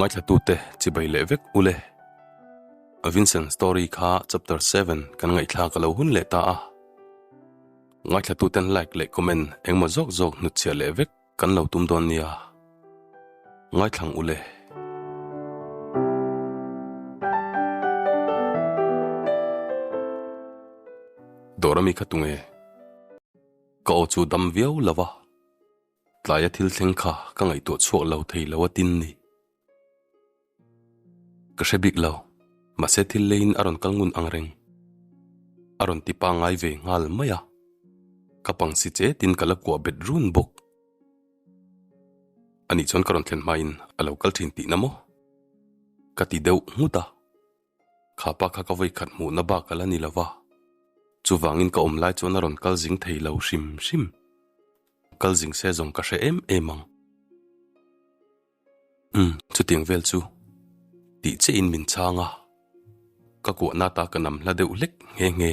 Ngaithlatute chibai leh vek ule. Vincent story kha chapter 7 kan ngaihthlak a lo hun leh ta a. Ngaithlatuten like leh comment engmaw zawk zawk hnutchhiah leh vek kan lo tum dawn nia. Ngaithlang ule. Dawr ami kha tunge? Ka aw chu dam viau lo va. Tlaia thil thleng kha ka ngaihtuah chhuak lo thei lo a tin ni. Ka hre bik lo, mahse thil leiin a rawn kal ngun ang reng. A rawn ti pangngai ve nghal mai a. Ka pang si chetin ka la kuah bet run bawk. Anih chuan ka rawn thlen hmain a lo kal thin tihna maw? Ka ti deuh nghut a. Kha pa kha ka vawi khat hmuhna bak a la ni lo va, chuvangin ka awm lai chuan a rawn kal zing thei lo hrim hrim. Kal zing se zawng ka hre em em ang. Umm, chutiang vel chu tih chiahin min chhang a, ka kuahna ta ka nam hla deuh hlek nghe nghe.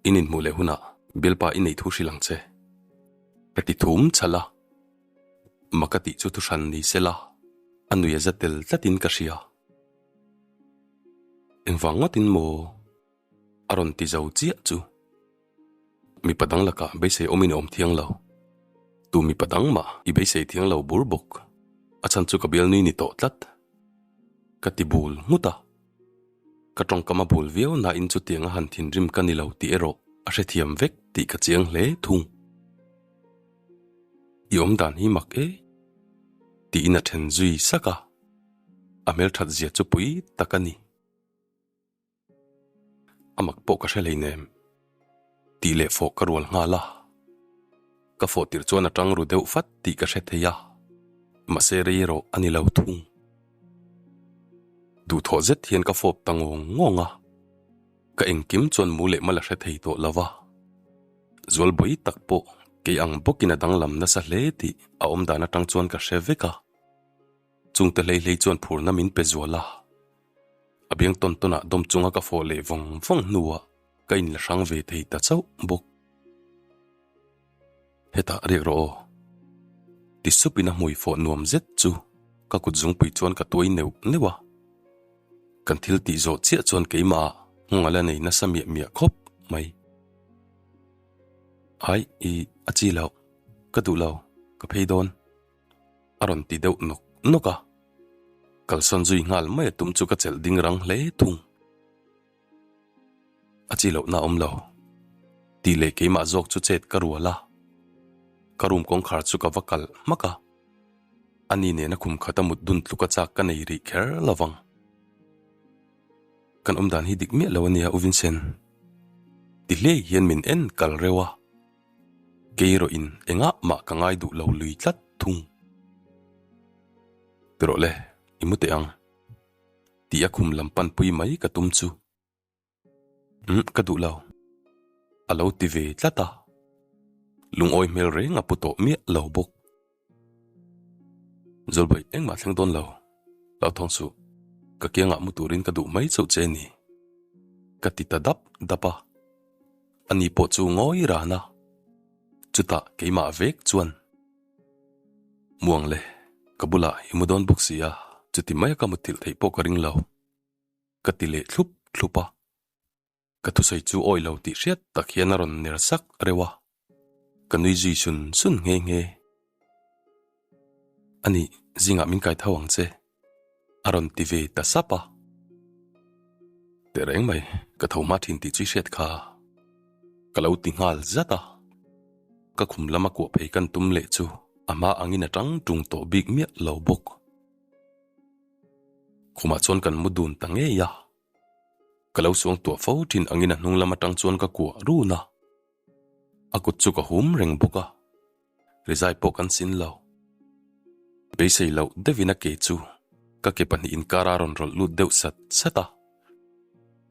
In inhmuh leh hunah bialpa i nei thu hrilh ang che, ka ti thum chhalh a. Maka tih chu thuhran ni se la, a nui a za tel tlatin ka hria. Engvang ngawtin maw a rawn ti zo chiah chu? Mipa dang lakah beisei awmin a awm thiang lo. Tu mipa dang mah i beisei thiang lo bur bawk. A chhan chu ka bialnui ni tawh tlat. Ka ti bul nghut a. Ka tawngkam a bul viau nain chutiang a han thinrim ka ni lo tih erawh a hrethiam vek tih ka chiang hle thung. I awm dan hi mak e tiin a then zui sak a, a hmelthat zia chu pui tak a ni. A mak pawh ka hre hleinem tih leh fawh ka rual nghal a, ka fawh tirh chuan a tang ru deuh fat tih ka hre thei a, mahse rei erawh a ni lo thung. Duhthawh zet hian ka fawp ta ngawng ngawng a, ka engkim chuan mu leh mal a hre thei tawh lo va. Zualbawi tak pawh kei ang bawkin a danglam nasa hle tih a awmdan atang chuan ka hre vek a, chungte hlei hlei chuan phurna min pe zual a. A biang tawn tawnah dawm chunga ka fawh leh vawng vawng hnuah ka inla hrang ve thei ta chauh bawk. Hetah riak rawh aw. Ti supin a hmui fawh nuam zet chu ka kut zungpui chuan ka tuai neuh neuh a. Kan thil tih zawh chiah chuan keimah ah nghawng a la nei nasa miah miah khawp mai. Ai, i a chi loh, ka duh lo, ka phei dawn. A rawn ti deuh nawk nawk a. Kalsawn zui nghal mai a tum chu ka chelh ding rang hle thung. A chi lohna a awm lo. Tih leh keimah zawk chu chet ka rual a. Ka room kawngkhar chu ka va kalh hmak a. Ani nena khum khat a mut dun tluk a chak ka nei rih kher lo vang. Kan awm dan hi dik miah lo a nia U Vincent. Ti hlei hian min en kal reuh a. Kei erawh in engah mah ka ngai duh lo lui tlat thung. Ti rawh le, i mu teh ang. Tih a khum lam panpui mai ka tum chu. Umm ka duh lo. A lo ti ve tlat a. Lungawi hmel reng a pu tawh miah lo bawk. Zawlbawi engmah thleng dawn lo. Lo thawng suh. Ka kiangah mu turin ka duh mai chauh che ni. Ka ti ta dap dap a. Ani pawh chu ngawi ran a. Chutah keimah vek chuan. Muang le, ka bulah i mu dawn bawk si a, chuti maia ka mutthilh theih pawh ka ring lo. Ka ti leh thlup thlup a. Ka thusawi chu awi lo tih hriat tak hian a rawn ner sak reuh a, ka nui zui sun sun nghe nghe. Ani, zingah min kai tho ang che, a rawn ti ve ta sap a. Tehreng mai, ka tho hma thin tih chu i hriat kha. Ka lo ti nghal zat a. Ka khum lama kuah phei kan tum leh chu a hma angin a tang tung tawh bik miah lo bawk. Khumah chuan kan mu dun ta ngei a. Ka lo suang tuah fo thin angin a hnung lam atang chuan ka kuah run a. A kut chu ka hum reng bawk a. Rizai pawh kan sin lo. Beisei loh deuhin a ke chu ka ke pahnihin inkar a rawn rawlh lut deuh sat sat a.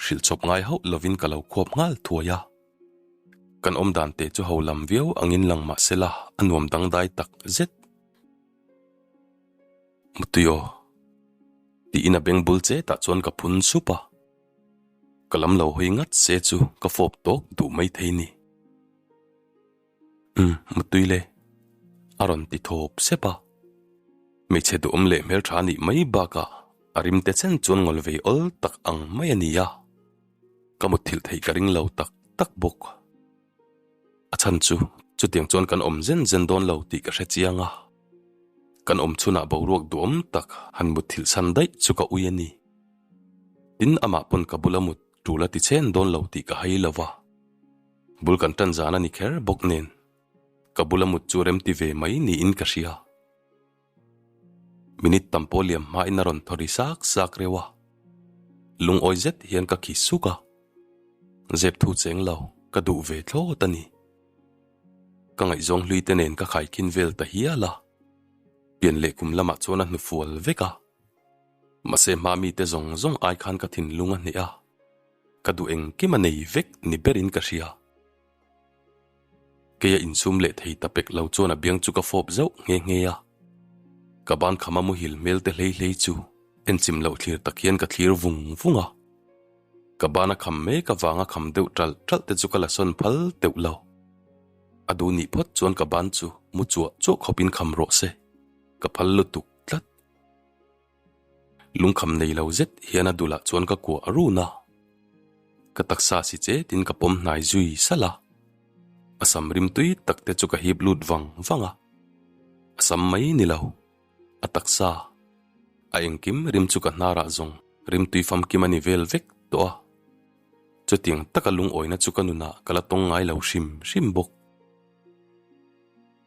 Hrilh chawp ngai hauh lovin ka lo khuap nghal thuai a. Kan awm dan te chu ho lam viau angin lang mah se la a nuam dangdai tak zet. Mutui aw. Tiin a beng bul chetah chuan ka phun sup a. Ka lam lo hawi ngat se chu ka fawp tawk duh mai thei ni. Umm, mutui le. A rawn ti thawp sep a. Hmeichhe duhawm leh hmeltha nih mai bakah a rimte chen chuan ngawl vei awl tak ang mai a ni a, ka mutthilh theih ka ring lo tak tak bawk. A chhan chu chutiang chuan kan awm zen zen dawn lo tih ka hre chiang a, kan awm chhunah boruak duhawm tak han mutthilh chhan daih chu ka ui a ni. Tin, amah pawn ka bula mut tul a ti chen dawn lo tih ka hai lo va, bul kan tan zan a ni kher bawk nen ka bula mut chu remti ve mai niin ka hria. Minute tam pawh liam hmain a rawn thaw ri sak sak reuh a, lungawi zet hian ka khi suk a, zep thu cheng lo ka duh ve thlawt a ni. Ka ngaihzawng hlui te nen ka khaikhin vel ta hial a, pian leh kum lamah chuan a hnufual vek a, mahse hma mite zawng zawng ai khan ka thinlung a hneh a, ka duh engkim a nei vek ni berin ka hria. Keia insum leh thei ta pek lo chuan a biang chu ka fawp zauh nghe nghe a. Ka ban khama muhil hmel te hlei hlei chu enchim loh thlir tak hian ka thlir vung vung a. Ka ban a kham mek avanga kham deuh ṭalh ṭalh te chu ka la sawn phal teuh lo. A duh nih phawt chuan ka ban chu mu chuah chuah khawpin kham rawh se, ka phal lutuk tlat. Lungkham nei lo zet hian a dulah chuan ka kuah run a, ka taksa si chetin ka pawm hnai zui salh a, a sam rim tui tak te chu ka hip lut vang vang a, a sam mai ni lo, a taksa, a engkim rim chu ka hnarah zawng rim tui famkim a ni vel vek tawh a, chutiang taka lungawina chu ka nunah ka la tawng ngai lo hrim hrim bawk.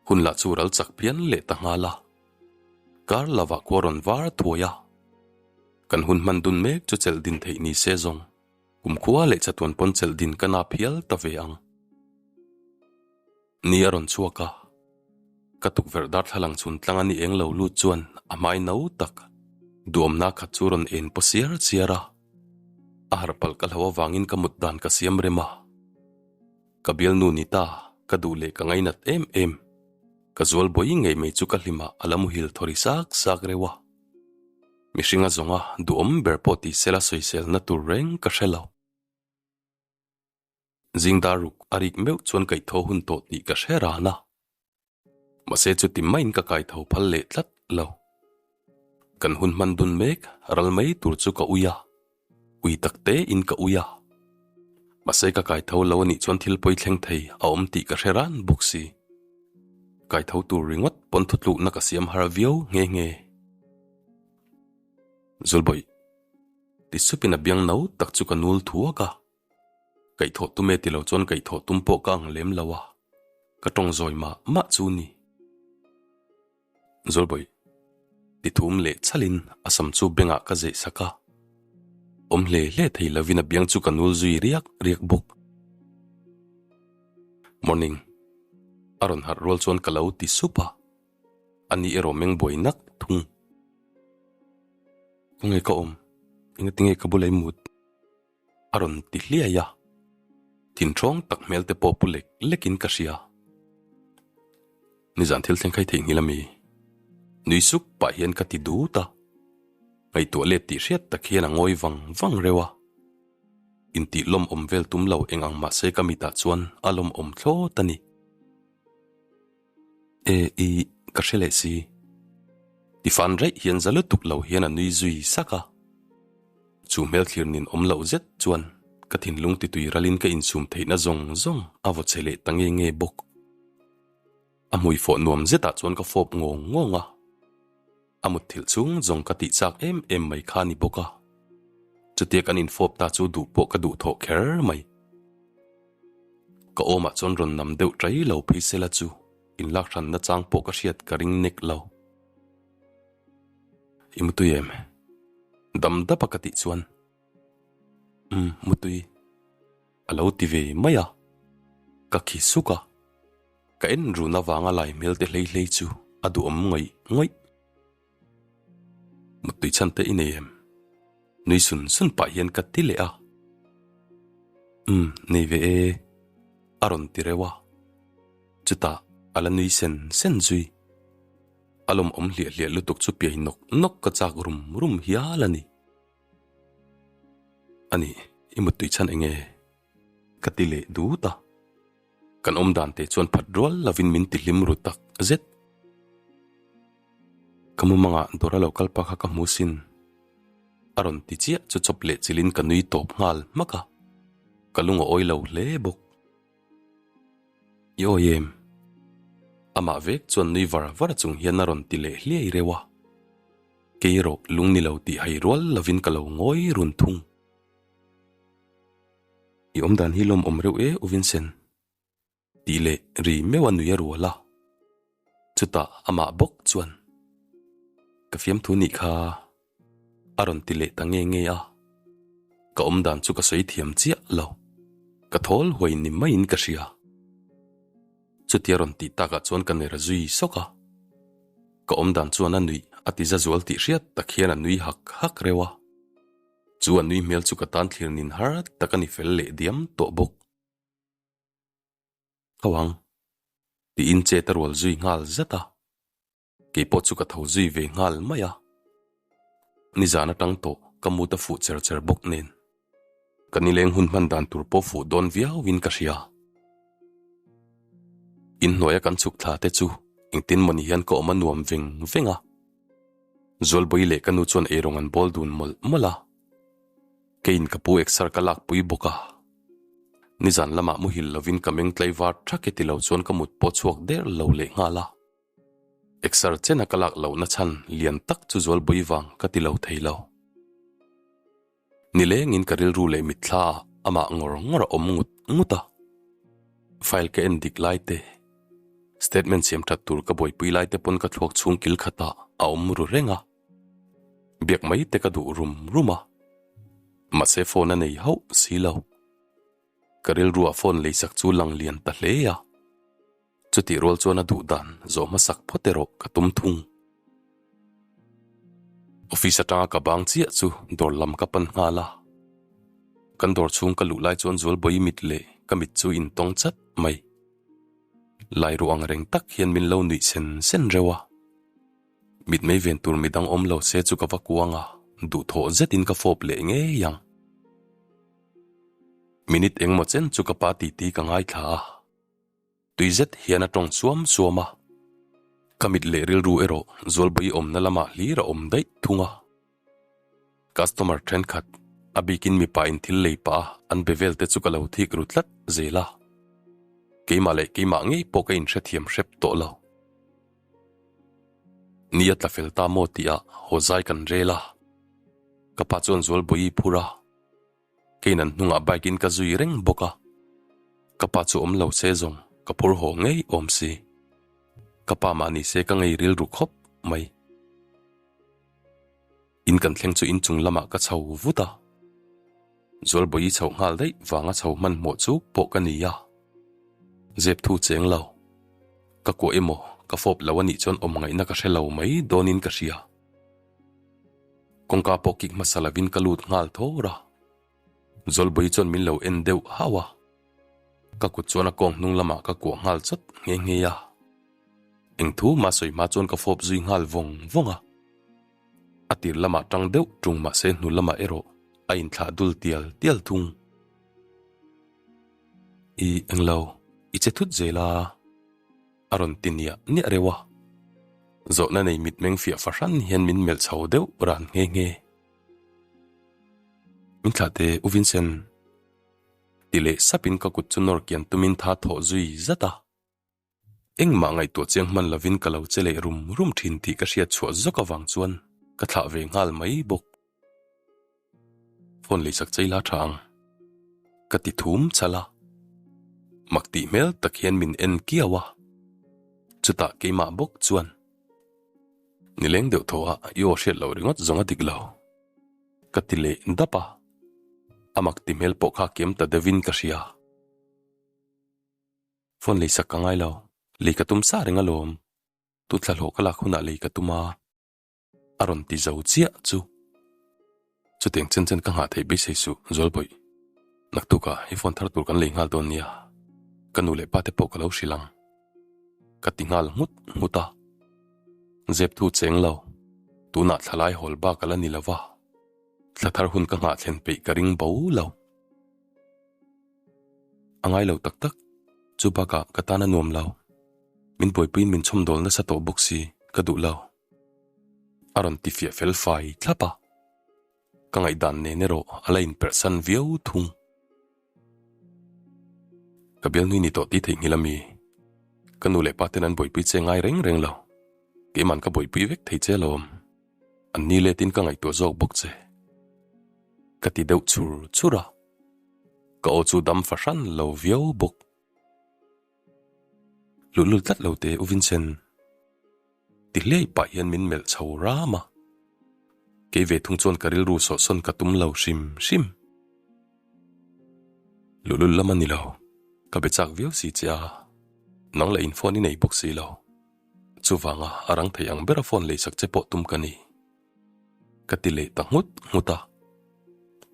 Hun lah chu ral chak phian leh ta nghal a. Kar lovah khua rawn var thuai a, kan hun hman dun mek chu chelh din theih ni se zawng, kum khua leh chatuan pawn chelh din ka nap hial ta ve ang. Ni a rawn chhuak a, ka tukverh darthlalang chhun tlang a ni eng lo lut chuan a hmai no tak duamna khat chu rawn en paw siar siar a, a harh palh ka hlo avangin ka mut dan ka siam rem a. Ka bialnu ni ta, ka duh leh ka ngainat em em. Ka zual bawi ngei mai chu ka hlimah a la muhil thawri sak sak reuh a. Mihring a zawnga duhawm ber pawh ti sela sawiselna tur reng ka hre lo. Zing dar ruk a rik meuh chuan kaihthawh hun tawh tih ka hre ran a. Mahse chuti maiin ka kaitho phal leh tlat lo. Kan hun hman dun mek ral mai tur chu ka ui a, ui tak te in ka ui a. Mahse ka kaitho lo anih chuan thil pawi thleng thei a awm tih ka hre ran bawk si. Kaitho tur ringawt pawn thutlukna ka siam har viau nghe nghe. Zulbawih, ti supin a biang no tak chu ka nul thuak a. Kaihthawh tum e ti lo chuan kaihthawh tum pawh ka ang lem lo a, ka tawng zawi mah mah chu ni. Zawlbawih, ti thum leh chalin a sam chu bengah ka zeih sak a, awm hle hle thei lovin a biang chu ka nul zui riak riak bawk. Morning, a rawn harh rual chuan ka lo ti sup a, ani erawh meng buai nak thung. Khawnge ka awm? Engatinge ka bula i mut? A rawn ti hliai a, thinṭhawng tak hmel te pawh pu lek lekin ka hria. Nizan thil thleng khai theihnghilh a mi? Nui sup pah hian ka ti dut a, ngaihtuah let tih hriat tak hian a ngawi vang vang reuh a. Intih lawmawm vel tum lo eng ang mahse ka mitah chuan a lawmawm thlawt a ni. E i, ka hre leh si. Tifan raih hian za lutuk lo hian a nui zui sak a. Chu hmel thlir nin awm loh zet chuan ka thinlung titui ralin ka insum theihna zawng zawng a vaw che leh ta nge nge bawk. A hmui fawh nuam zetah chuan ka fawp ngawng ngawng a. A mutthilh chung zawng ka tih chak em em mai kha a ni bawk a. Chutia kan infawp ta chu duh pawh ka duh thawh kher mai. Ka awmah chuan rawn nam deuh ṭai lo phei sela chu inlak hranna chang pawh ka hriat ka ring nek lo. I mutui em? Dam dap a ka tih chuan, Umm, mutui. A lo ti ve mai a. Ka khi suk a. Ka en run avanga lai hmel te hlei hlei chu a duhawm ngawih ngawih. Muttui chhan te i nei em? Nui sun sun pah hian ka ti leh a. Umm, nei ve e, a rawn ti reuh a. Chutah a la nui sen sen zui. A lawmawm hliah hliah lutuk chu piai nawk nawk ka chak rum rum hial a ni. A ni, i muttui chhan eng nge? Ka ti leh dut a. Kan awm dan te chuan phat rual lovin min ti hlim ru tak zet. Ka mumangah dawr a lo kal pa kha ka hmu sin. A rawn ti chiah chu chawp leh chilhin ka nui tawp nghal hmak a, ka lung a awi lo hle bawk. I awi em? Amah vek chuan nui var var chung hian a rawn ti leh hliai reuh a. Kei erawh lung ni lo tih hai rual lovin ka lo ngawi run thung. I awmdan hi lawmawm reuh e U Vincent. Tih leh ri meuh a nui a rual a. Chutah amah bawk chuan, Ka fiamthu nih kha a rawn ti leh ta nge nge a. Ka awmdan chu ka sawi thiam chiah lo. Ka thawl huai ni maiin ka hria. Chutia rawn tih takah chuan ka ner zui sawk a. Ka awmdan chuan a nuih a ti za zual tih hriat tak hian a nui hak hak reuh a. Chu a nui hmel chu ka tan thlir nin har tak a ni fel leh diam tawh bawk. Tho ang, tiin chet a rual zui nghal zat a. Kei pawh chu ka tho zui ve nghal mai a. Nizan atang tawh ka mut a fuh cher cher bawk nen. Ka nileng hun hman dan tur pawh fuh dawn viauin ka hria. Inhnuaia kan chhuk thla te chu engtin mawni hian ka awm a nuam veng veng a. Zualbawi leh ka nu chuan eirawng an bawl dun mawlh mawlh a. Keiin ka pu exer ka lakpui bawk a. Nizan lamah muhil lovin ka meng tlaivar thak e ti lo chuan ka mut pawh chhuak der lo leh nghal a. Exer chena ka lak lohna chhan lian tak chu Zualbawi vang ka ti lo thei lo. Nilengin ka rilru leh mitthla ah amah ngawr ngawr a awm ngut ngut a. File ka en dik lai te, statement siam that tur ka buaipui lai te pawn ka thluak chhung kil khatah a awm ru reng a. Biak mai te ka duh rum rum a, mahse phone a nei hauh si lo. Ka rilruah phone leisak chu lang lian ta hle a, chutih rual chuan a duh dan zawh hmasak phawt erawh ka tum thung. Office atanga ka bang chiah chu dawr lam ka pan nghal a, kan dawr chhung ka luh lai chuan Zualbawi mit leh ka mit chu intawng chat mai. Lairu ang reng tak hian min lo nuih sen sen reuh a. Mitmei ven tur midang awm lo se chu ka va kuang a, duhthawh zetin ka fawp leh ngei ang. Minute engmaw chen chu ka pa titi ka ngaithla a, tui zet hian a tawng suam suam a. Ka mit leh rilru erawh Zualbawi awmna lamah hlir a awm daih thung a. Customer thenkhat, a bikin mipa in thil lei pah a an be vel te chu ka lo thik ru tlat zel a. Keimah leh keimah ngei pawh ka inhrethiam hrep tawh lo. Ni a tla fel ta maw tih ah haw zai kan rel a, ka pa chuan Zualbawi phur a, keiin an hnungah bike in ka zui reng bawk a, ka pa chu awm lo se zawng ka phur haw ngei awm si, ka pa mah ni se ka ngei rilru khawp mai. In kan thleng chu inchung lamah ka chho vut a, Zualbawi chhoh nghal daih vanga chho hmanhmawh chu pawh ka ni a, zep thu cheng lo, ka kuah emaw ka fawp lo anih chuan awm ngaihna ka hre lo mai dawnin ka hria. Kawngka pawh kik hmasa lovin ka lut nghal thawr a, Zualbawi chuan min lo en deuh hauh a, ka kut chuan a kawng hnung lamah ka kuah nghal chawt nghe nghe a, eng thu mah sawi hma chuan ka fawp zui nghal vawng vawng a. A tir lamah tang deuh tung mahse hnu lamah erawh a inthlah dul tial tial thung. I englo, i che thut zel a, a rawn ti niah niah reuh a. Zawhna nei mitmeng fiah fahran hian min melh chho deuh ran nghe nghe. Min thlah teh U Vincent, ti leh sapin ka kut chu nawr kian tumin tha thawh zui zat a. Engmah ngaihtuah chiang hman lovin ka lo che leh rum rum thin tih ka hriat chhuah zawk avang chuan ka thlah ve nghal mai bawk. Phone leisak chei la tha ang. Ka ti thum chal a. Mak tih hmel tak hian min en kiau a. Chutah keimah bawk chuan Nileng deuh thaw a i aw hriat loh ringawt zawng a dik lo. Ka ti leh dap a. A mak ti hmel pawh kha kiam ta deuhin ka hria. Phone leisak ka ngai lo, lei ka tum sa reng alawm, tu thla hlawh ka lak hunah lei ka tum a, a rawn ti zo chiah chu. Chutiang chen chen ka nghah theih beisei suh Zualbawih, naktukah i phone thar tur kan lei nghal dawn nia, ka nu leh pa te pawh ka lo hrilh ang, ka ti nghal nghut nghut a. Zep thu cheng lo, tunah thlalai hawl bak a la ni lo va, thla thar hun ka nghah thlen peih ka ring bo lo. A ngai lo tak tak, chu bakah ka tan a nuam lo. Min buaipuiin min chhawmdawl nasa tawh bawk si, ka duh lo. A rawn ti fiah fel fai thlap a, ka ngaihdan nen erawh a la inperhsan viau thung. Ka bialnui ni tawh tih theihnghilh a mi? Ka nu leh pa ten an buaipui che ngai reng reng lo. Keiman ka buaipui vek thei che alawm. An ni letin ka ngaihtuah zawk bawk che. Ka ti deuh chur chur a, ka aw chu dam fahran lo viau bawk. Luhlul tlat lo te U Vincent. Ti hliai pah hian min melh chho ram a. Kei ve thung chuan ka rilru sawhsawn ka tum lo hrim hrim. Luhlul lam a ni lo, ka be chak viau si che a, nang leh in phone i nei bawk si lo. Chuvanga a rang thei ang bera phone leisak che pawh tum ka ni. Ka ti leh ta nghut nghut a.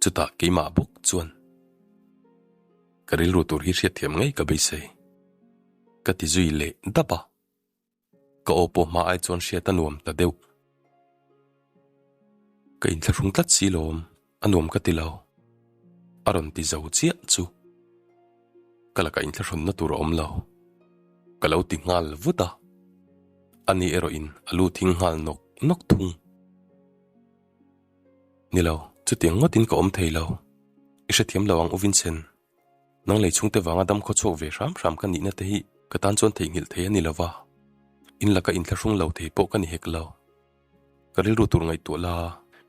Chutah keimah bawk chuan ka rilru tur hi hriatthiam ngei ka beisei. Ka ti zui leh dap a. Ka aw pawh hma ai chuan hriat a nuam ta deuh. Ka inthlahrung tlat si lawm, a nuam ka ti lo. A rawn ti zo chiah chu. Ka lakah inthlahrunna tur a awm lo. Ka lo ti nghal vut a. Ani erawhin a lu thing nghal nawk nawk thung. Ni lo, chutiang ngawtin ka awm thei lo. I hrethiam lo ang U Vincent. Nang lei chhungte vanga dam khaw chhuak ve hram hram ka nihna te hi ka tan chuan theihnghilh thei a ni lova, in laka inthlahrung lo thei pawh ka ni hek lo. Ka rilru tur ngaihtuah la,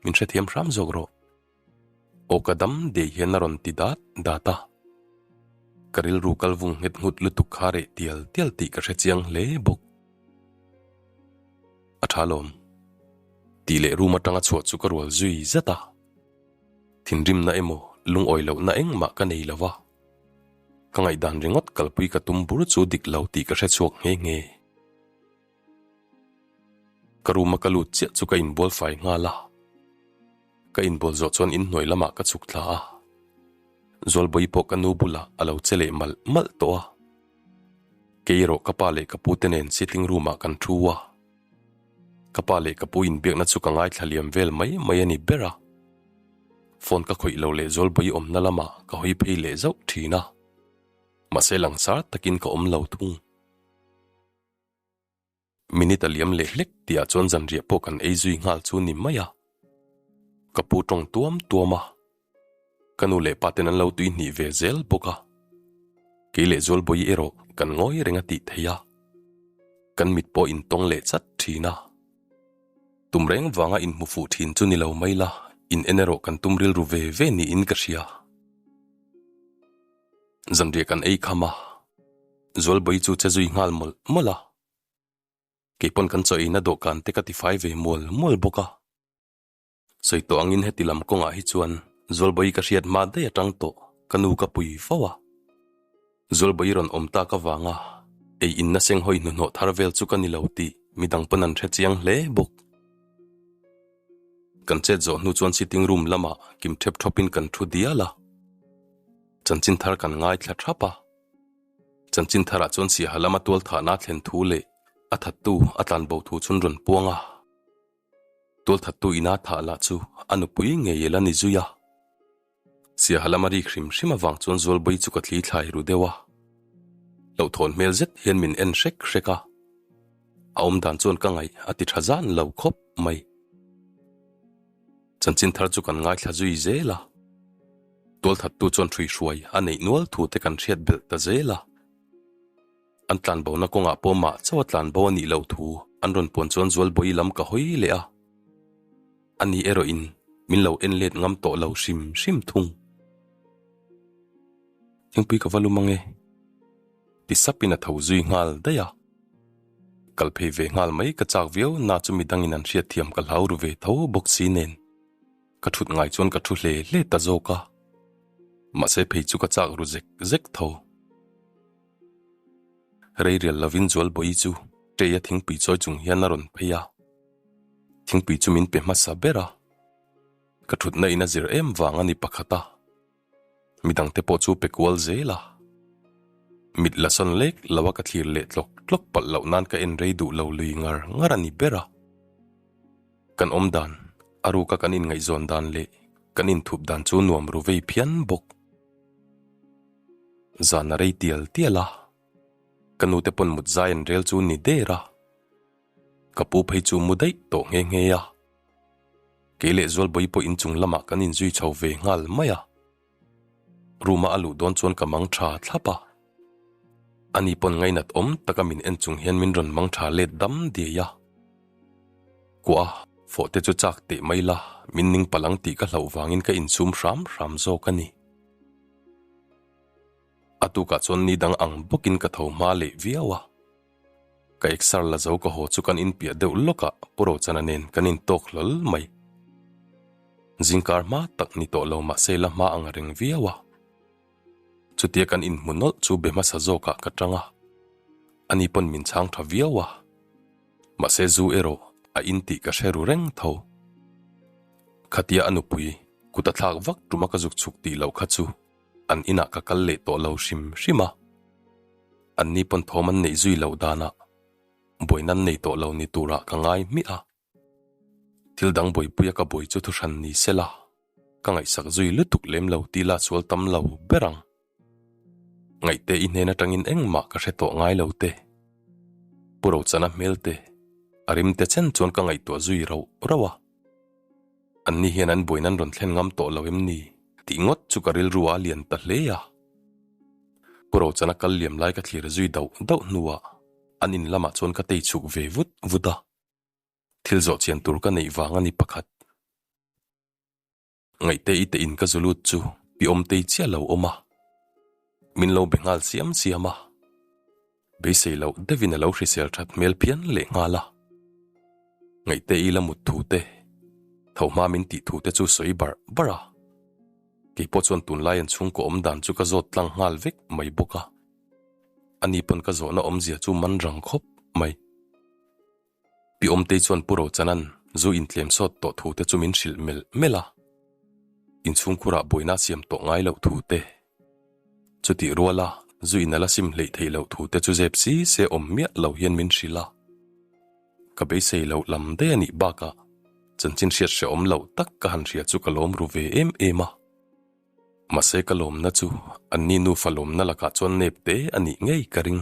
min hrethiam hram zawk rawh. Aw ka dam dei hian a rawn ti dat dat a. Ka rilru kal vung nghet nghut lutuk kha reh tial tial tih ka hre chiang hle bawk. A tha lawm. Tih leh room atanga chhuah chu ka rual zui zat a. Thinrimna emaw lungawi lohna engmah ka nei lo va, ka ngaihdan ringawt kalpui ka tum bur chu dik lo tih ka hre chhuak nghe nghe. Ka room a ka lut chiah chu ka inbual fai nghal a, ka inbual zawh chuan inhnuai lamah ka chhuk thla a, Zualbawi pawh ka nu bulah a lo che leh malh malh tawh a, kei erawh ka pa leh ka pute nen sitting room ah kan thu a. Ka pa leh ka pu inbiakna chu ka ngaithla liam vel mai mai a ni ber a. Phone ka khawih lo leh Zawlbawi awmna lamah ka hawi phei leh zauh thin a. Mahse langsar takin ka awm lo thung. Minute a liam leh hlek tihah chuan zanriah pawh kan ei zui nghal chu ni mai a. Ka pu tawng tuam tuam a. Ka nu leh pa ten an lo tui hnih ve zel bawk a. Kei leh Zualbawi erawh kan ngawi reng a tih theih a. Kan mit pawh intawng leh chat thin a. Tum reng vanga inhmu fuh thin chu ni lo mai la, in en erawh kan tum rilru ve ve niin ka hria. Zanriah kan ei kham a, Zualbawi chu che zui nghal mawlh mawlh a. Keipawn kan chaw eina dawhkan te ka tifai ve mual mual bawk a. Sawi tawh angin heti lam kawngah hi chuan Zualbawi ka hriat hma daih atang tawh ka nu ka pui fo a. Zualbawi rawn awm tak avanga ei inna senghawi hnuhnawh thar vel chu ka ni lo tih midang pawn an hre chiang hle bawk. Kan chet zawh hnu chuan sitting room lamah kim thep thawpin kan thu dial a. Chanchin thar kan ngaithla thap a. Chanchin tharah chuan Siaha lama tualthahna thlen thu leh a thattu a tlanbo thu chun rawn puang a. Tualthattu ina thah lah chu a nupui ngei la ni zui a. Siaha lama rik hrim hrim avang chuan Zualbawi chu ka thli thlai ru deuh a. Hlauhthawn hmel zet hian min en hrek hrek a. A awmdan chuan ka ngaih a ti tha zan lo khawp mai. Chanchin thar chu kan ngaithla zui zel a. Tualthattu chuan hruihruai a neih nual thu te kan hriat belh ta zel a. An tlanbona kawngah pawh mah chauh a tlanbo a nih loh thu an rawn puan chuan Zualbawi lam ka hawi leh a. Ani erawhin min lo en let ngam tawh lo hrim hrim thung. Thingpui ka va lum ange. Ti sapin a tho zui nghal daih a. Kal phei ve nghal mai ka chak viau na chu midangin an hriatthiam ka hlau ru ve tho bawk si nen. Ka thut ngai chuan ka thu hle hle ta zawk a. Mahse phei chu ka chak ru zek zek tho. Rei rial lovin Zualbawi chu tray a thingpui chawi chung hian a rawn phei a. Thingpui chu min pe hmasa ber a. Ka thutna in a zir em vang a ni pakhat a. Midangte pawh chu pe kual zel a. Mit la sawn lek lo a ka thlir leh tlawk tlawk palh loh nan ka en rei duh lo lui ngar ngar a ni ber a. Kan awm dan, a ruka kan inngaihzawn dan leh kan inthup dan chu nuam ru vei phian bawk. Zan a rei tial tial a, ka nute pawn mut zai an rel chu ni der a. Ka pu phei chu mu daih tawh nghe nghe a. Kei leh Zualbawi pawh inchung lamah kan inzui chho ve nghal mai a. Room-a a luh dawn chuan ka mang tha thlap a. Ani pawn ngainat awm taka min en chung hian min rawn mang tha let dam diai a. Kuah a, fawh te chu chak teh mai la, min ning palh ang tih ka hlauh vangin ka insum hram hram zawk a ni. A tukah chuan ni dang ang bawkin ka tho hma leh viau a. Ka exer la zo ka haw chu kan inpiah deuh lawkah Pu Rochana nen kan intawk hlawl mai. Zingkar hma tak ni tawh lo mahse la hma ang reng viau a. Chutia kan inhmu nawlh chu be hmasa zawkah ka tang a, ani pawn min chhang tha viau a. Mahse zu erawh a in tih ka hre ru reng tho. Khatia a nupui kut a thlak vak tuma ka zuk chhuk tih loh kha chu an inah ka kal leh tawh lo hrim hrim a. Anni pawn thawm an neih zui loh danah buaina an nei tawh lo ni turah ka ngai hmiah a. Thil dang buaipuia ka buai chu thuhran ni se la, ka ngaihsak zui lutuk lem lo tih la sual tam lo ber ang. Ngaihte i hnen atangin engmah ka hre tawh ngai lo te. Pu Rochana hmel te, a rim te chen chuan ka ngaihtuah zui rauh rauh a. Anni hian an buain an rawn thlen ngam tawh lo em ni tih ngawt chu ka rilru a lian ta hle a. Pu Rochana kal liam lai ka thlir zui dauh dauh hnuah an in lamah chuan ka tei chhuk ve vut vut a. Thil zawh chian tur ka neih vang a ni pakhat. Ngaihte i te in ka zu lut chu pi awmtei chiah lo awm a. Min lo be nghal siam siam a. Beisei loh deuhin a lo hrisel that hmel phian leh nghal a. Ngaihte i la mut thu te, tho hma min tih thu te chu sawi barh barh a. Keipawh chuan tunlai an chhungkaw awm dan chu ka zawt tlang nghal vek mai bawk a. Ani pawn ka zawhna awmzia chu man rang khawp mai. Pi Awmtei chuan Pu Rochanan zu intlem sawt tawh thu te chu min hrilh melh melh a, inchhungkhurah buaina a siam tawh ngai loh thu te, chutih ruala zu in a la sim hleih theih loh thu te chu zep si se awm miah lo hian min hrilh a. Ka beisei loh lam daih a nih bakah chanchin hriat hrehawm loh tak ka han hria chu ka lawm ru ve em em a. Mahse ka lawmna chu anni nufa lawmna lakah chuan nep te a nih ngei ka ring.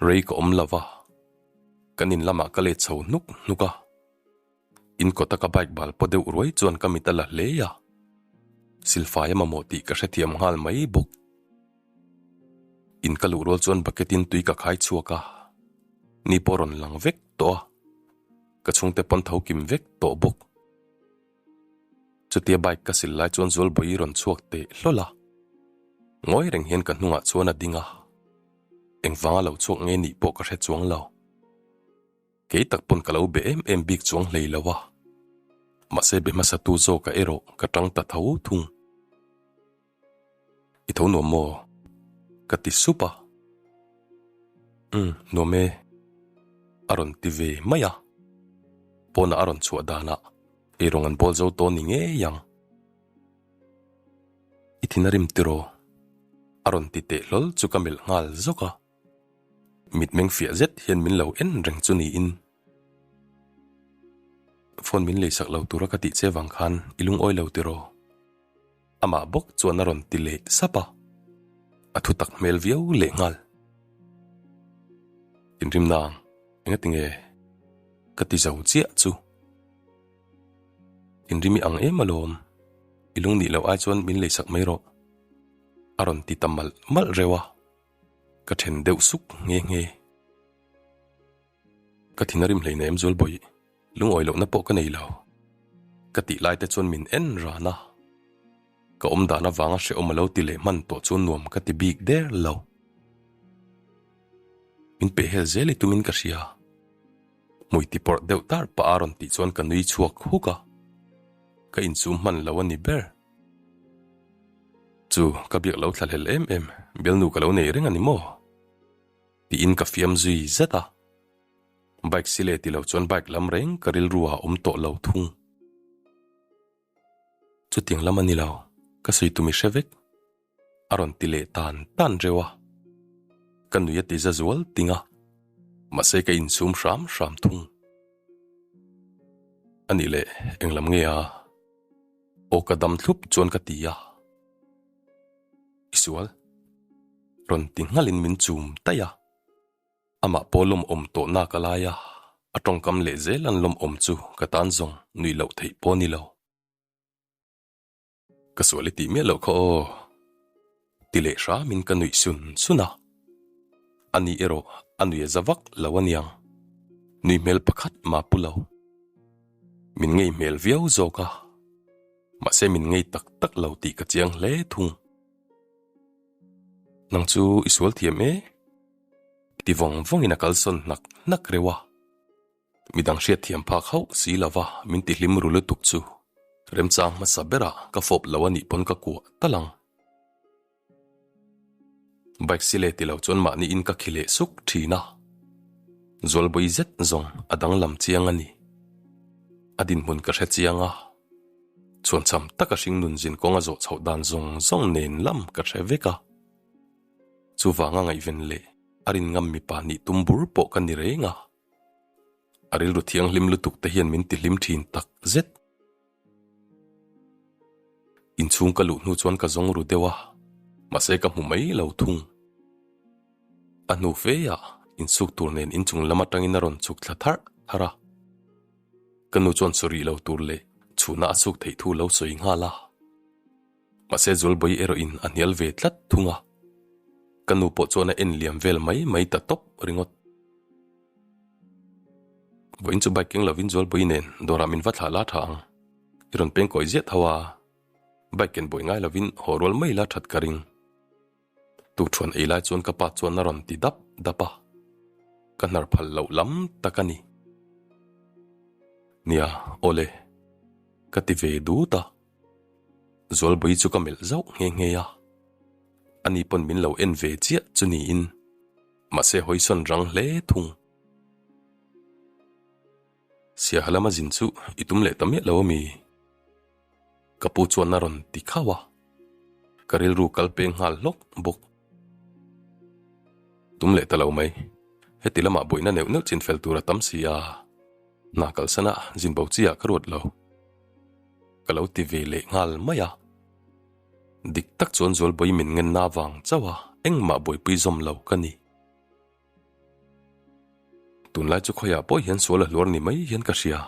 Rei ka awm lo va, kan in lamah ka let chho hnuk hnuk a. In kawta ka bike bal paw deuh ruai chuan ka mit a la hle a, silfai a mamawh tih ka hrethiam nghal mai bawk. In ka luh rual chuan bucket in tui ka khai chhuak a, ni pawh rawn lang vek tawh a, ka chhungte pawn tho kim vek tawh bawk. Chutia bike ka sil lai chuan Zualbawi rawn chhuak teh hlawl a, ngawi reng hian ka hnungah chuan a ding a, engvanga lo chhuak nge nih pawh ka hre chuang lo. Kei tak pawn ka lo be em em bik chuang hlei lo a, mahse be hmasa tu zawka erawh ka tang ta tho thung. I tho nuam maw? Ka ti sup a. Umm, nuam e. A rawn ti ve mai a. Pawnah a rawn chhuah danah eirawng an bawl zo tawh ni ngei ang. I thin a rim tiraw? A rawn ti teh hlawl chu ka melh nghal zawk a. Mitmeng fiah zet hian min lo en reng chu niin. Phone min leisak lo tura ka tih che vang khan i lungawi lo tiraw? Amah bawk chuan a rawn ti leh sap a, a thu tak hmel viau leh nghal. Inrim nang, engati nge ka ti zo chiah chu? Inrim i ang em alawm, i lung nih loh ai chuan min leisak mai rawh, a rawn ti ta malh malh reuh a, ka then deuh suk nghe nghe. Ka thin a rim hleinem Zualbawi, lungawi lohna pawh ka nei lo. Ka tih lai te chuan min en ran a, ka awm dan avanga hrehawm a lo ti leh hman tawh chuan nuam ka ti bik der lo. Min peh hel zel i tumin ka hria. Hmui ti pawrh deuh tar pah a rawn tih chuan ka nui chhuak huk a, ka insum hman lo a ni ber. Chu ka biak lo thlahlel em em, bialnu ka lo nei reng a ni maw? Tiin ka fiam zui zet a. Bike si leh ti lo chuan bike lam reng ka rilru ah awm tawh lo thung. Chutiang lam a ni lo, ka sawi tum i hre vek. A rawn ti leh tan tan reuh a. Ka nui a ti za zual ting a, mahse ka insum hram hram thung. A nih leh eng lam nge a? Aw ka dam thlup chuan ka ti a. I sual? Rawn ti nghalin min chum taih a. Amah pawh lawmawm tawh nak a lai a. A tawngkam leh zel an lawm awm chu ka tan zawng nuih loh theih pawh ni lo. Ka sual i tih miah loh kha aw. Ti leh hramin ka nuih sun sun a. Ani erawh a nui a za vak lo aniang. Nui hmel pakhat mah pu lo. Min ngei hmel viau zawk a. Mahse min ngei tak tak lo tih ka chiang hle thung. Nang chu i sual thiam e? Ti vawng vawngin a kalsawn hnak hnak reuh a. Midang hriat thiam phak hauh si lova min ti hlim ru lutuk chu remchang hmasa berah ka fawp lo a nih pawn ka kuah tal ang. Bike si leh ti lo chuan mahni in ka khi leh suk thin a. Zualbawi zet zawng a danglam chiang a ni. A dinhmun ka hre chiang a. Chhuancham taka hringnun zin kawng a zawh chhoh dan zawng zawng nen lam ka hre vek a. Chuvanga ngaihven leh a rin ngam mipa nih tum bur pawh ka ni reng a. A rilru thianghlim lutuk te hian min tihlim thin tak zet. Inchhung ka luh hnu chuan ka zawng ru deuh a, mahse ka hmu mai lo thung. A hnu fe ah insuk tur nen inchung lam atangin a rawn chhuk thla tharh tharh a. Ka nu chuan sawi rih lo tur leh chhuna a chhuk theih thu lo sawi nghal a. Mahse Zualbawi erawh in a hnial ve tlat thung a, ka nu pawh chuan a en liam vel mai mai ta tawp ringawt. Vawiin chu bike keng lovin Zualbawi nen dawrah min va thlah la tha ang, i rawn peng kawi ziah tho a, bike ken buai ngai lovin haw rual mai la that ka ring. Tukṭhuan ei lai chuan ka pa chuan a rawn ti dap dap a, ka hnar phal loh lam tak a ni. Nia, awle, ka ti ve dut a. Zualbawi chu ka melh zauh nghe nghe a, ani pawn min lo en ve chiah chu niin, mahse hawisawn rang hle thung. Siaha lama zin chu i tum leh ta miah lo ami? Ka pu chuan a rawn ti khauh a, ka rilru kal peng nghal hlawk bawk. Tum leh ta lo mai, heti lamah buaina neuh neuh chin fel tur a tam si a, hna kalsana zin bo chi ah ka ruat lo. Ka lo ti ve leh nghal mai a. Dik tak chuan Zualbawi min ngenna vang chauh a engmah buaipui zawm lo ka ni. Tunlai chu khawiah pawh hian sual a hluar ni mai hian ka hria.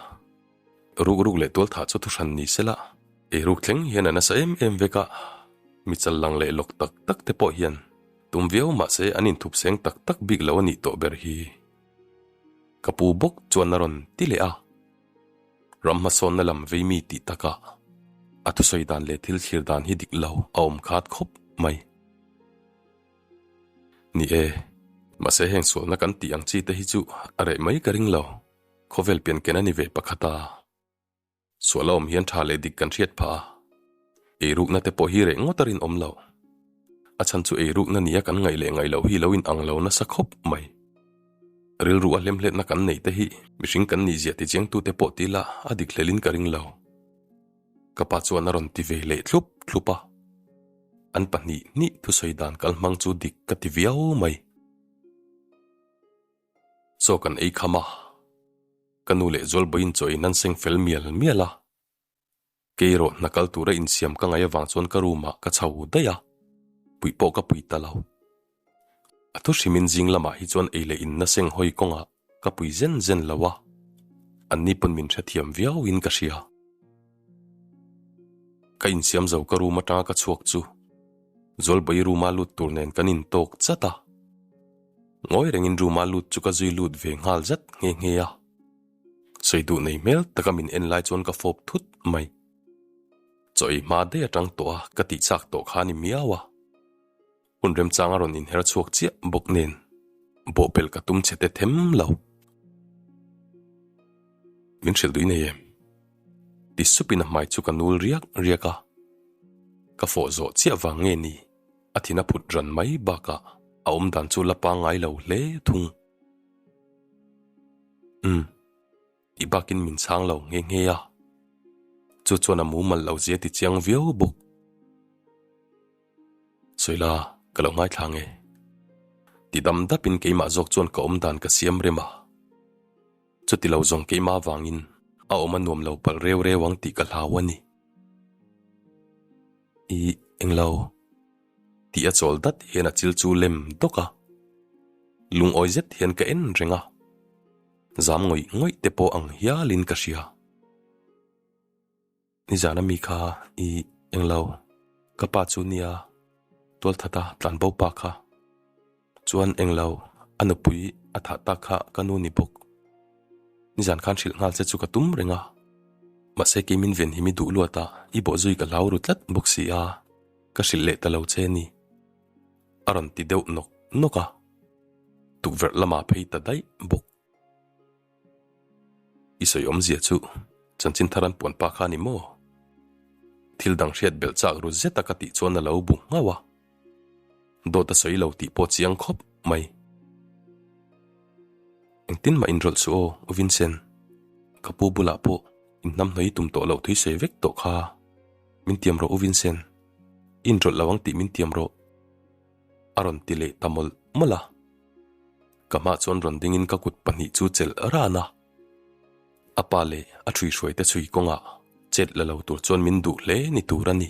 Ruk ruk leh tualthah chu thuhran ni sela, ei ruk thleng hian a nasa em em vek a, mi chal lang leh lawk tak tak te pawh hian tum viau mahse an inthup seng tak tak bik lo a nih tawh ber hi. Ka pu bawk chuan a rawn ti leh a. Ram hmasawnna lam vei mi tih takah a thusawi dan leh thil thlir dan hi dik lo a awm khat khawp mai. Ni e, mahse heng sualna kan tih ang chi te hi chu a reh mai ka ring lo, khawvel pian ken a ni ve pakhat a. Sual a awm hian tha leh dik kan hriat phah a, eirukna te pawh hi reh ngawt a rinawm lo. A chhan chu eirukna nia kan ngaih leh ngaih loh hi lo in ang lo nasa khawp mai. Rilru a hlemhletna kan neih te hi mihring kan nih zia tichiangtute pawh ti la a dik hlelin ka ring lo. Ka pa chuan a rawn ti ve leh thlup thlup a. An pahnih hnih thusawi dan kal hmang chu dik ka ti viau mai. Chaw kan ei kham a, ka nu leh Zualbawiin chaw in an seng fel mial mial a. Kei erawh hna kal tura insiam ka ngaih avang chuan ka room ah ka chho daih a, puih pawh ka pui ta lo. A thu hrimin zing lamah hi chuan ei leh inna seng hawi kawngah ka pui zen zen lo a, anni pawn min hrethiam viauin ka hria. Ka insiam zo ka room atanga ka chhuak chu Zualbawi room a lut tur nen kan intawk chat a, ngawi rengin room a lut chu ka zui lut ve nghal zat nghe nghe a. Sawi duh nei hmel taka min en lai chuan ka fawp thut mai. Chaw ei hma daih atang tawh a ka tih chak tawh kha a ni miau a. Hun remchang a rawn inher chhuak chiah bawk nen bawhpelh ka tum che te them lo. Min hrilh duh i nei em? Ti supin a hmai chu ka nul riak riak a. Ka fawh zawh chiah vang nge ni a thin a phut ran mai bakah a awmdan chu la pangngai lo hle thung. Umm. Tih bakin min chhang lo nghe nghe a, chu chuan a mumal lo zia ti chiang viau bawk. Sawila, ka lo ngaithla nge. Ti dam dapin keimah zawk chuan ka awm dan ka siam rem a. Chuti lo zawng keimah avangin a awm a nuam lo palh reu reu ang tih ka hlau a ni. Ih, englo. Tih a chawl dat hian a chil chu lem dawk a. Lungawi zet hian ka en reng a. Zam ngawih ngawih te pawh ang hialin ka hria. Nizan ami kha i englo, ka pa chu nia tualthata tlanbo pa kha. Chuan englo, a nupui a thah tak kha ka nu ni bawk. Nizan khan hrilh nghal che chu ka tum reng a, mahse kei min ven hi mi duh luat a, i bawh zui ka hlau ru tlat bawk si a, ka hrilh leh ta lo che ni. A rawn ti deuh nawk nawk a, tukverh lamah phei ta daih bawk. I sawi awmzia chu chanchin thar an puan pa kha a ni maw? Thil dang hriat belh chak ru zet a ka tih chuan a lo bu nghauh a. Dawt a sawi lo tih pawh chiang khawp mai. Engtin mah inrawlh suh aw, U Vincent. Ka pu bulah pawh inhnamhnawih i tum tawh loh thui sawi vek tawh kha. Min tiam rawh U Vincent. I inrawlh lo ang tih min tiam rawh. A rawn ti leh ta mawlh mawlh a. Ka hmah chuan rawn dingin ka kut pahnih chu chelh ran a. A pa leh a ṭhuihruaite chhui kawngah chet la lo tur chuan min duh hle ni tur a ni.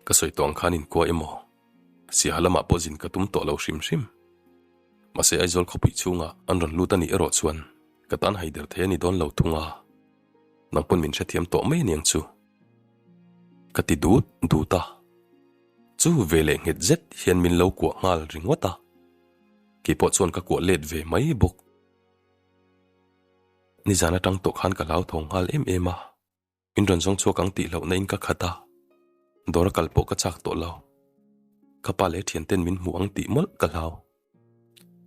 Ka sawi tawh ang khan inkua emaw? Siaha lamah pawh zin ka tum tawh lo hrim hrim. Mahse Aizawl khawpui chhungah an rawn lut a nih erawh chuan ka tan haider thei a ni dawn lo thung a, nang pawn min hrethiam tawh mai aniang chu. Ka ti dut dut a. Chu veleh nghet zet hian min lo kuah nghal ringawt a, keipawh chuan ka kuah let ve mai bawk. Nizan atang tawh khan ka hlauthawng nghal em em a, min rawn zawng chhuak ang tih hlauhna in ka khat a, dawr a kal pawh ka chak tawh lo. Ka pa leh thianten min hmuh ang tih mawlh ka hlau.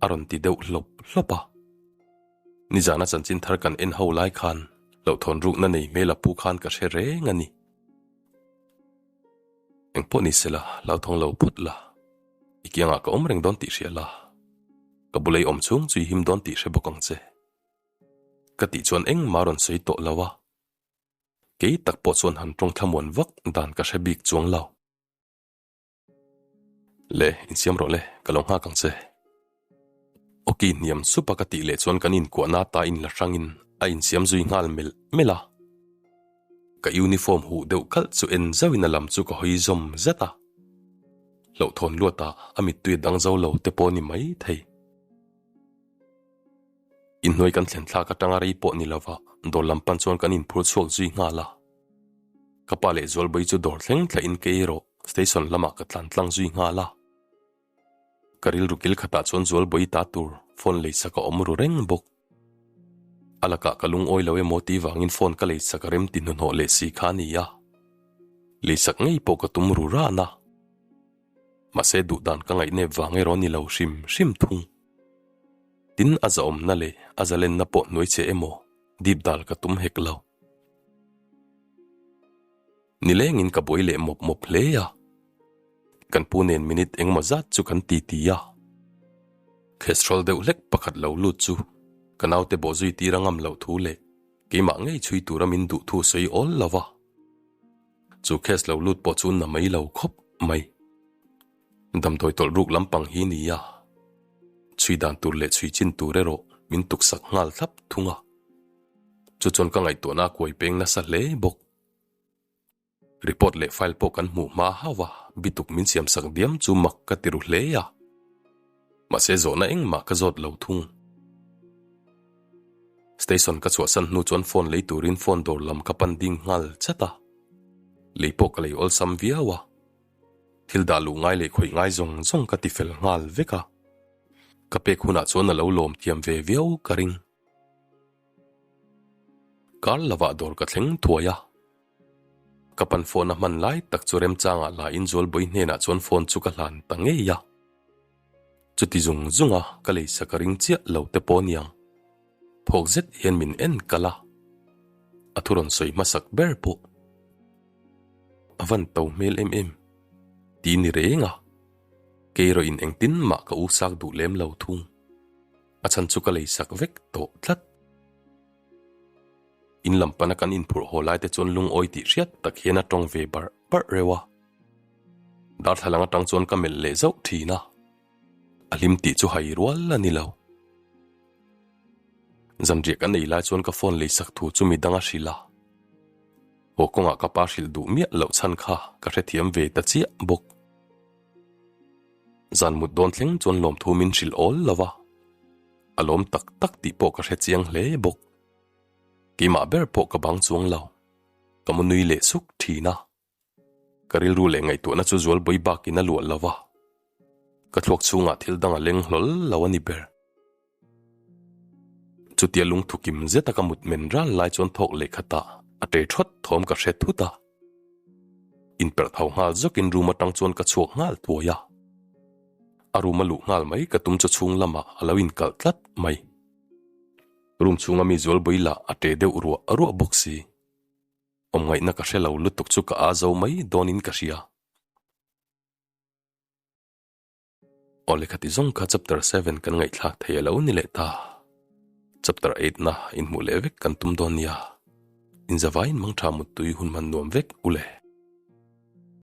A rawn ti deuh hlawp hlawp a. Nizana chanchin thar kan en ho lai khan hlauhthawn rukna nei hmel a pu khan ka hre reng a ni. Engpawh ni sela, hlauthawng lo phawt la. I kiangah ka awm reng dawn tih hria la. Ka bulei awm chhung chu i him dawn tih hre bawk ang che. Ka tih chuan engmah rawn sawi tawh lo a. Kei tak pawh chuan han tawng thlamuan vak dan ka hre bik chuang lo. Le, insiam rawh le, ka lo nghak ang che. Awki hniam sup a ka tih leh chuan kan inkuahna ata inla hrangin a insiam zui nghal melh melh a. Ka uniform huh deuh kalh chu en zauhin a lam chu ka hawi zawm zet a. Hlauhthawn luatah a mittui a dang zo lo te pawh a ni mai thei. Inhnuai kan thlen thlak atanga rei pawh ni lova dawr lam pan chuan kan inphur chhuak zui nghal a. Ka pa leh Zualbawi chu dawr thleng thlahin kei erawh station lamah ka tlan tlang zui nghal a. Ka rilru kil khatah chuan Zualbawi ta tur phone leisak a awm ru reng bawk. A lakah ka lungawi lo emaw tih vangin phone ka leisak a rem ti hnuhnawh leh si kha a ni a. Leisak ngei pawh ka tum ru ran a. Mahse duhdan ka ngaihnep vang erawh ni lo hrim hrim thung. Tin a zahawmna leh a zalenna pawh hnuai che emaw dip dal ka tum hek lo. Nilengin ka buai leh mawp mawp hle a. Kan pu nen minute engemaw zat chu kan ti ti a. Kestrel deuh hlek pakhat lo lut chu ka naute bawh zui tir a ngam loh thu leh keimah ngei chhui tura min duh thu sawi awl lo va. Chu case lo lut pawh chu na mai lo khawp mai. Damdawi tawlh ruk lampang hi ni a, chhui dan tur leh chhui chin tur erawh min tuksak nghal thlap thung a. Chu chuan ka ngaihtuahna a kuai peng nasa hle bawk. Report leh file pawh kan hmuh hma hauh a, bituk min siamsak diam chu mak ka ti ru hle a. Mahse zawhna engmah ka zawt lo thung. Station ka chhuahsan hnu chuan phone lei turin phone dawr lam ka pan ding nghal chat a. Lei pawh ka lei awlsam viau a. Thil dah luh ngai leh khawih ngai zawng zawng ka ti fel nghal vek a. Ka pek hunah chuan a lo lawm thiam ve viau ka ring. Kar lovah dawr ka thleng thuai a. Ka pan phone a hman lai tak chu remchangah la in Zualbawi hnenah chuan phone chu ka hlan ta ngei a. Chuti zung zunga ka leisa ka ring chiah lo te pawh aniang. Phawk zet hian min en kal a. A thu rawn sawi hmasak ber pawh a van to hmel em em ti ni reng a. Kei erawh in engtin mah ka u sak duh lem lo thung. A chhan chu ka leisak vek tawh tlat. In lam pana kan inphurh haw lai te chuan lungawi tih hriat tak hian a tawng ve barh barh reuh a. Darthlalang atang chuan ka melh leh zauh thin a. A hlim tih chu hai rual a ni lo. Zanriah kan ei lai chuan ka phone leisak thu chu midang a hrilh a. Haw kawngah ka pa hrilh duh miah loh chhan kha ka hrethiam ve ta chiah bawk. Zan mut dawn thleng chuan lawmthu min hrilh awl lo va. A lawm tak tak tih pawh ka hre chiang hle bawk. Keimah ber pawh ka bang chuang lo. Ka mu nui leh suk thin a. Ka rilru leh ngaihtuahna chu zualbawi bakin a luah lo va. Ka thluak chhungah thil dang a leng hlawl lo a ni ber. Chutia lungthu kim zeta ka mut men ral lai chuan thawk leh khatah a ṭe ṭhawt thawm ka hre thut a. Inperh tho nghal zawkin room atang chuan ka chhuak nghal thuai a. A room a luh nghal mai ka tum chu chhung lamah a lo inkalh tlat mai. Room chhunga mi zualbawi lah a ṭe deuh ruah ruah bawk si. Awmngaihna ka hre lo lutuk chu ka aa zo mai dawnin ka hria. Aw lehkhati zawng kha chapter seven kan ngaihthlak thei a lo ni leh ta. Chapter eight na inhmuh leh vek kan tum dawn nia. Inzavaiin mangtha muttui hun hman nuam vek u le.